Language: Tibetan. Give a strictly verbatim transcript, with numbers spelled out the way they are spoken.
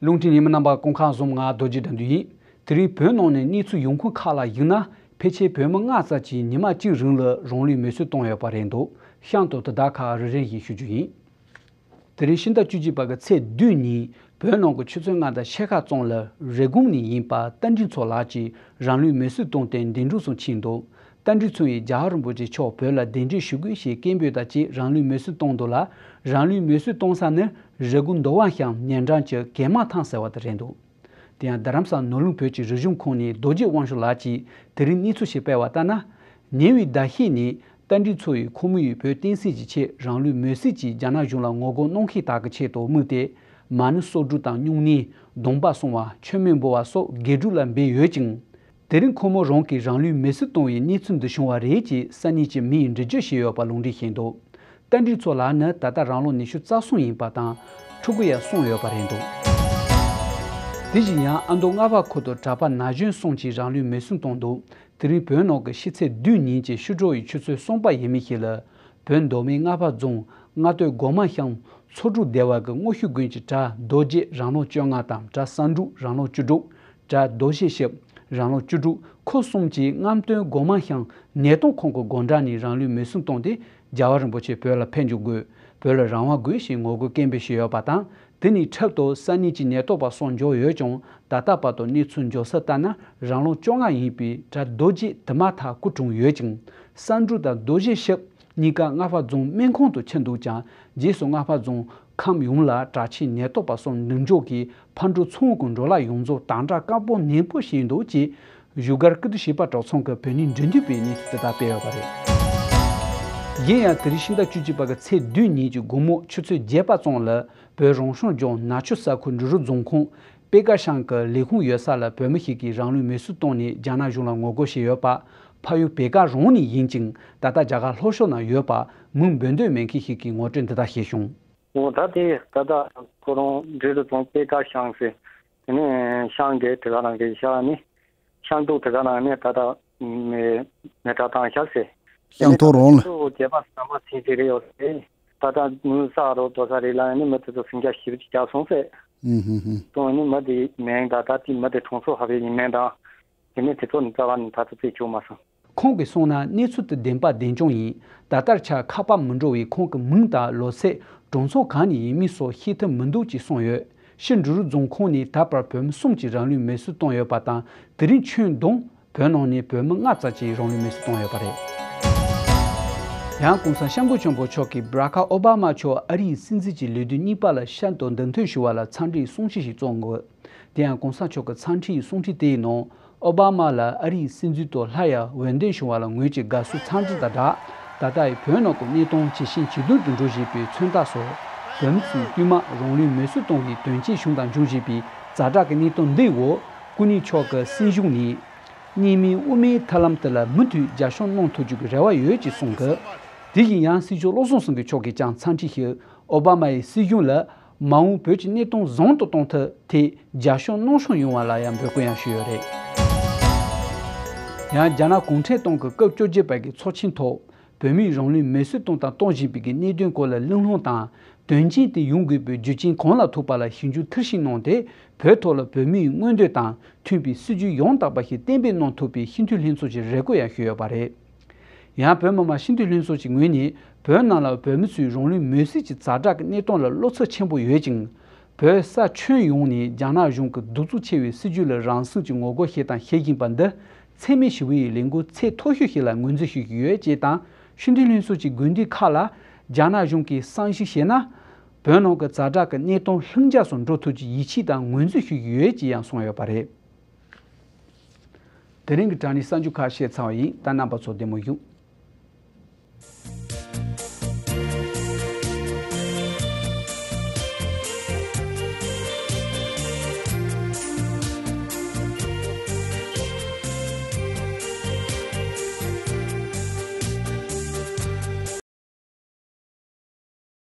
རླུང་འཕྲིན་ཉི་མ་རྣམ་པ་སྐུ་ཁམས་བཟང་། ང་རྡོ་རྗེ་དགྲ་འདུལ་ཡིན། དེ་རིང་བོད་ནང་ནས་གནས་ཚུལ་ཡོང་ཁུངས་ཁག་ལ་གཞིགས་ན། ཕལ་ཆེར་བོད་མི་ལྔ་ཙམ་གྱིས་ཉི་མ་གཅིག་རིང་ལ་རང་ལུས་མེར་སྲེག་བཏང་ཡོད་པ་རེད་འདུག་གཤམ་དུ་དེ་དག་ཁག་རེ་རེ་བཞིན་ཞུ་རྒྱུ་ཡིན། དེ་རིང་ཕྱི་ཟླ་བཅུ་གཅིག་པ་གི་ཚེས་བདུན་ཉིན་བོད་ནང་གི་ཆུ་ཚོད་ལྔ་དང་ཕྱེད་ཀ་ཙམ་ལ་རི་ཀོན་ནས་ཡིན་པ་རྟ་མགྲིན་མཚོ་ལགས་ཀྱིས་རང་ལུས་མེར་སྲེག་བཏང་སྟེ་འདས་གྲོངས་སུ་ཕྱིན་འདུག་རྟ་མགྲིན་མཚོ་ཡིས་རྒྱལ་བ་རིན་པོ་ཆེ་མཆོག་བོད་ལ་གདན་འདྲེན་ཞུ་དགོས་ཞེས་སྐད་འབོད་དང་བཅས་རང་ལུས་མེར་སྲེག་བཏང་འདུག་ལ། རང་ལུས་མེར་སྲེག་བཏང་ས་ནི་རི་ཀོན་མདོ་དབང་ཤང་ཉེ་འགྲམ་གྱི་གད་མ་ཐང་ཟེར་བ་དེ་རེད་འདུག་དེ་ཡང་རྡ་རམ་ས་ནོར་གླིང་བོད་ཀྱི་རིག་གཞུང་ཁང་ནས་རྡོ་རྗེ་དབང་ཕྱུག་ལགས་ཀྱིས་དེ་རིང་གནས་ཚུལ་ཞིག་སྤེལ་བ་ལྟར་ན། ཉེ་བའི་ཟླ་ཤས་ནས་རྟ་མགྲིན་མཚོ་ཡིས་ཁོ་མོ་ཡི་བོད་བསྟན་སྲིད་ཀྱི་ཆེད་རང་ལུས་མེར་སྲེག་ཀྱིས་རྒྱ་ནག་གཞུང་ལ་ངོ་རྒོལ་གནང་མཁན་དག་གི་ཆེད་དུ་དམིགས་ཏེ། མ་ཎི་གསོག་སྒྲུབ་དང་སྨྱུང་གནས། སྡོམ་པ་སྲུང་བ། མཆོད་མེ་འབུལ་བ་སོགས་དགེ་སྒྲུབ་ལ་འབད་ཡོད་ཅིང་། དེ་རིང་ཁོ་མོ་རང་གིས་རང་ལུས་མེར་སྲེག་བཏང་བའི་གནས་ཚུལ་འདི་བྱུང་བ་རེད་ཅེས་ས་གནས་ཀྱི་མི་ཡིས་འགྲེལ་བརྗོད་བྱས་ཡོད་པ་ལུང་འདྲེན་བྱས་འདུག་རྟ་མགྲིན་མཚོ་ལགས་ནི་ད་ལྟ་རང་ལོ་ཉི་ཤུ་རྩ་གསུམ་ཡིན་པ་དང་། ཕྲུ་གུ་ཡང་གསུམ་ཡོད་པ་རེད་འདུག་དེ་བཞིན་ཡང་ཨ་མདོ་རྔ་བ་ཁུལ་དུ་གྲྭ་པ་ན་གཞོན་གསུམ་གྱིས་རང་ལུས་མེར་སྲེག་བཏང་འདུག་དེ་རིང་བོད་ནང་གི་ཕྱི་ཚེས་བདུན་ཉིན་གྱི་ཕྱི་དྲོ་ཡི་ཆུ་ཚོད་གསུམ་པ་ཡས་མས་ཤིག་ལ། བོད་མདོ་སྨད་རྔ་བ་རྫོང་རྔ་སྟོད་སྒོ་མང་ཤང་མཚོ་འབྲུག་སྡེ་བ་གི་སྔོ་ཤུལ་དགོན་གྱི་གྲྭ་རྡོ་རྗེ་རང་ལོ་བཅོ་ལྔ་དང་གྲྭ་བསམ་འགྲུབ་རང་ལོ་བཅུ་དྲུག་གྲྭ་རྡོ་རྗེ་ཞབས་རང་ལོ་བཅུ་དྲུག་ཁོ་གསུམ་གྱིས་རྔམ་སྟོན་སྒོ་མང་ཤང་ནད་ཐོག་ཁང་གི་སྒོ་འགྲམ་ནས་རང་ལུས་མེར་སྲེག་བཏང་སྟེ། རྒྱལ་བ་རིན་པོ་ཆེ་བོད་ལ་ཕེབས་འཇུག་དགོས། བོད་ལ་རང་དབང་དགོས་ཞེས་ངོ་རྒོལ་སྐད་འབོད་བྱས་ཡོད་པ་དང་། དེ་ནས་འཕྲལ་དུ་ས་གནས་ཀྱི་ནད་ཐོག་པ་སོགས་འབྱོར་ཡོད་ཀྱང་། ད་ལྟ་བར་དུ་གནས་ཚུལ་འབྱོར་ས་ལྟར་ན། རང་ལོ་བཅོ་ལྔ་ཡིན་པའི་གྲྭ་རྡོ་རྗེ་དེ་མ་ཐག་སྐུ་གྲོངས་ཡོད་ཅིང་། བསམ་འགྲུབ་དང་རྡོ་རྗེ་ཞབས་གཉིས་ཀ་རྔ་བ་རྫོང་སྨན་ཁང་དུ་ཁྱེར་འདུག་ཀྱང་། རྗེས་སུ་རྔ་བ་རྫོང་ཁམས་ཡོངས་ལ་དྲག་ཆེའི་ནད་ཐོག་པ་སོགས་འདུ་འཇོག་གིས་ཕར་འགྲོ་ཚུར་འོང་གི་འགྲོ་ལ་ཡོངས་རྫོགས་དམ་དྲག་བཀག་སྡོམ་ནན་པོ་བྱས་འདུག་ཅེས་བཞུགས་སྒར་ཀིརྟི་བྱེས་པ་གྲོགས་ཚང་གི་བོད་གནས་འབྲེལ་མཐུད་པས་གནས་ཚུལ་དེ་དག་སྤེལ་ཡོད་པ་རེད། གཞན་ཡང་དེ་རིང་ཕྱི་ཟླ་བཅུ་གཅིག་པ་གི་ཚེས་བདུན་ཉིན་གྱི་དགོང་མོ་ཆུ་ཚོད་བརྒྱད་པ་ཙམ་ལ་བོད་རང་སྐྱོང་ལྗོངས་ནག་ཆུ་ས་ཁུལ་འབྲི་རུ་རྫོང་ཁོངས་པད་དཀར་ཤང་གི་ལས་ཁུངས་ཡོད་ས་ལ་བོད་མི་ཞིག་གིས་རང་ལུས་མེར་སྲེག་བཏང་ནས་རྒྱ་ནག་གཞུང་ལ་ངོ་རྒོལ་བྱས་ཡོད་པ། ཕ་ཡུལ་བེ་ཀ་རོང་ནས་ཡིན་ཅིང་། ད་ལྟ་རྒྱ་གར་ལྷོ་ཕྱོགས་ན་ཡོད་པ། མིང་འབོད་འདོད་མེད་མཁན་ཞིག་གིས་ངོ་སྤྲོད་འདི་ལྟར་བྱས་བྱུང་། འོ་ད་དེ་ད་ལྟ་ཁོ་རང་འབྲི་རུ་རྫོང་པད་དཀར་ཤང་ཟེར། དེ་ནས་ཤང་གི་དེ་ག་རང་གི་ཤང་ནི། ཤང་ཏོག་དེ་ག་རང་ནས་ད་ལྟ་མེ་མེ་དྲག་བཏང་ཤག་ཟེར། ཤང་ཏོག་རོང་ལ། ཏོག་རྒྱལ་པ་ཟམ་པ་ཚེ་དེ་རེད་ཡོད་ཟེར། ད་ལྟ་མུ་ས་རོ་དོ་ས་རེད་ལ་ནི་མི་དེ་ཚོ་སུན་རྒྱ་ཞིབ་ཅིག་རྒྱག་སོང་ཟེར། ཨུ་ཧུ་ཧུ། ཏོག་ནི་མི་དེ་མེང་ད་ད་དེ་མི་དེ་གྲོང་ཚོ་ཧ་བའི་ཡིན་མེང་དང་། དེ་ནས་དེ་ཚོ་ནི་རྩ་བ་ནས་ད་ཚོ་རྩད་ཆོད་མ་སོང་། ཁོང་གིས་གསུངས་ན་གནས་ཚུལ་དེ་བདེན་པ་བདེན་རྐྱང་ཡིན། ད་ལྟར་ཆ་ཁ་པར་མི་འགྲོ་བས་ཁོང་གི་མིང་དང་ལོ་ཚད། གྲོང་ཚོ་གང་ནས་ཡིན་མིན་སོགས་ཤེས་ཐུབ་མི་འདུག་ཅེས་གསུངས་ཡོད། ཕྱི་འབྲི་རུ་རྫོང་ཁོངས་ནས་ད་བར་བོད་མི་གསུམ་གྱིས་རང་ལུས་མེར་སྲེག་བཏང་ཡོད་པ་དང་། དེ་རིང་ཁྱོན་བསྡོམས་བོད་ནང་ནས་བོད་མི་ལྔ་ཙམ་གྱིས་རང་ལུས་མེར་སྲེག་བཏང་ཡོད་པ་རེད། ཡང་གོང་ས་སྐྱབས་མགོན་ཆེན་པོ་མཆོག་གིས་བྷ་ར་ཁ་ཨོ་བྷ་མ་མཆོག་ཨ་རིའི་སྲིད་འཛིན་གྱི་ལས་དུས་གཉིས་པ་ལ་ཤར་དུ་མདུན་ཐོན་ཞུ་བ་ལ་འཚམས་འདྲིའི་གསུང་བཤད་ཞིག་བསྩལ་འདུག་དེ་ཡང་གོང་ས་མཆོག་གི་འཚམས་འདྲིའི་གསུང་འཕྲིན་དེའི་ནང་། ཨོ་བྷ་མ་ལ་ཨ་རིའི་སྲིད་འཛིན་དུ་སླར་ཡང་འོས་འདེམས་བྱུང་བ་ལ་ངོས་ཀྱི་དགའ་བསུའི་འཚམས་འདྲི་དང་སྦྲགས། ད་ལྟ་ཡི་བོད་ནང་གི་གནས་སྟངས་ཇི་བཞིན་ཇེ་སྡུག་ཏུ་འགྲོ་བཞིན་པའི་མཚོན་རྟགས་སོགས། བོད་མི་ཚོས་བསྟུད་མར་རང་ལུས་མེར་སྲེག་གཏོང་བའི་དོན་རྐྱེན་བྱུང་དང་འབྱུང་བཞིན་པའི་ཛ་དྲག་གི་གནས་སྟངས་འདིའི་འོག་སྐུ་ཉིད་མཆོག་གི་སྲིད་གཞུང་ནས། གཉིས་སྨན་དབུ་མའི་ཐབས་ལམ་དེ་ལ་མུ་མཐུད་རྒྱབ་སྐྱོར་གནང་ཐུབ་རྒྱུ་གི་རེ་བ་ཡོད་ཅེས་གསུངས་འདུག་དེ་བཞིན་ཡང་སྲིད་སྐྱོང་བློ་བཟང་སེང་གེ་མཆོག་གིས་ཀྱང་འཚམས་འདྲི་ཞུས། ཨོ་བྷ་མ་ཡི་སྲིད་གཞུང་ལ་མ་འོངས་བོད་ཀྱི་གནས་སྟངས་བཟང་དུ་གཏོང་ཐབས་ཐད་རྒྱབ་སྐྱོར་གནང་བཞིན་ཡོང་བ་ལ་ཡང་འབོད་སྐུལ་ཡང་ཞུས་ཡོད་རེད། ཡང་རྒྱ་ནག་གུང་ཁྲན་ཏང་གི་སྐབས་བཅོ་བརྒྱད་པ་གི་ཚོགས་ཆེན་ཐོག་བོད་མིས་རང་ལུས་མེར་སྲེག་གཏོང་དང་གཏོང་བཞིན་པའི་གི་གནད་དོན་སྐོར་ལ་གླེང་སློང་དང་། དོན་རྐྱེན་དེ་ཡོང་དགོས་པའི་རྒྱུ་རྐྱེན་གང་ལ་ཐུག་པ་ལ་ཞིབ་འཇུག་མཐིལ་ཕྱིན་གནང་སྟེ། བོད་ཐོག་ལ་བོད་མིའི་མངོན་འདོད་དང་མཐུན་པའི་སྲིད་ཇུས་ཡང་དག་པ་ཞིག་གཏན་འབེབས་གནང་ཐུབ་པའི་སྤྱི་འཐུས་ལྷན་ཚོགས་ཀྱི་རེ་སྐུལ་ཡང་ཞུས་ཡོད་པ་རེད། ཡང་བོད་མི་མང་སྤྱི་འཐུས་ལྷན་ཚོགས་ཀྱི་ངོས་ནས་བོད་ནང་ལ་བོད་མི་ཚོས་རང་ལུས་མེར་སྲེག་གི་ཛ་དྲག་གི་གནས་སྟངས་ལ་བློ་འཚབ་ཆེན་པོ་ཡོད་ཅིང་། བོད་ས་ཁྱོན་ཡོངས་ནས་རྒྱ་ནག་གཞུང་གི་གདུག་རྩུབ་ཆེ་བའི་སྲིད་ཇུས་ལ་རང་སེམས་ཀྱི་ངོ་རྒོལ་བྱས་དང་བྱེད་བཞིན་པ་འདི་འཚེ་མེད་ཞི་བའི་ལས་འགུལ་ཚད་མཐོ་ཤོས་ཤིག་ལ་ངོས་འཛིན་ཞུ་གི་ཡོད་ཅེས་དང་། སྤྱི་འཐུས་ལྷན་ཚོགས་ཀྱི་དགོན་སྡེ་ཁག་ལ་རྒྱ་ནག་གཞུང་གིས་བསམ་གཞིག་བྱས་ན། བོད་ནང་གི་ཛ་དྲག་གི་གནས་སྟངས་ལྷིང་འཇགས་སུ་འགྲོ་ཐུབ་ཀྱི་ཡིད་ཆེས་དང་ངོས་འཛིན་ཞུ་གི་ཡོད་ཅེས་ཡང་གསུངས་ཡོད་པ་རེད། དེ་རིང་གི་དྲ་བརྙན་གསར་འགྱུར་ཁག་བཤད་ཚར་བ་ཡིན། ད་རྣམ་པ་ཚོ་བདེ་མོ་བཞུགས།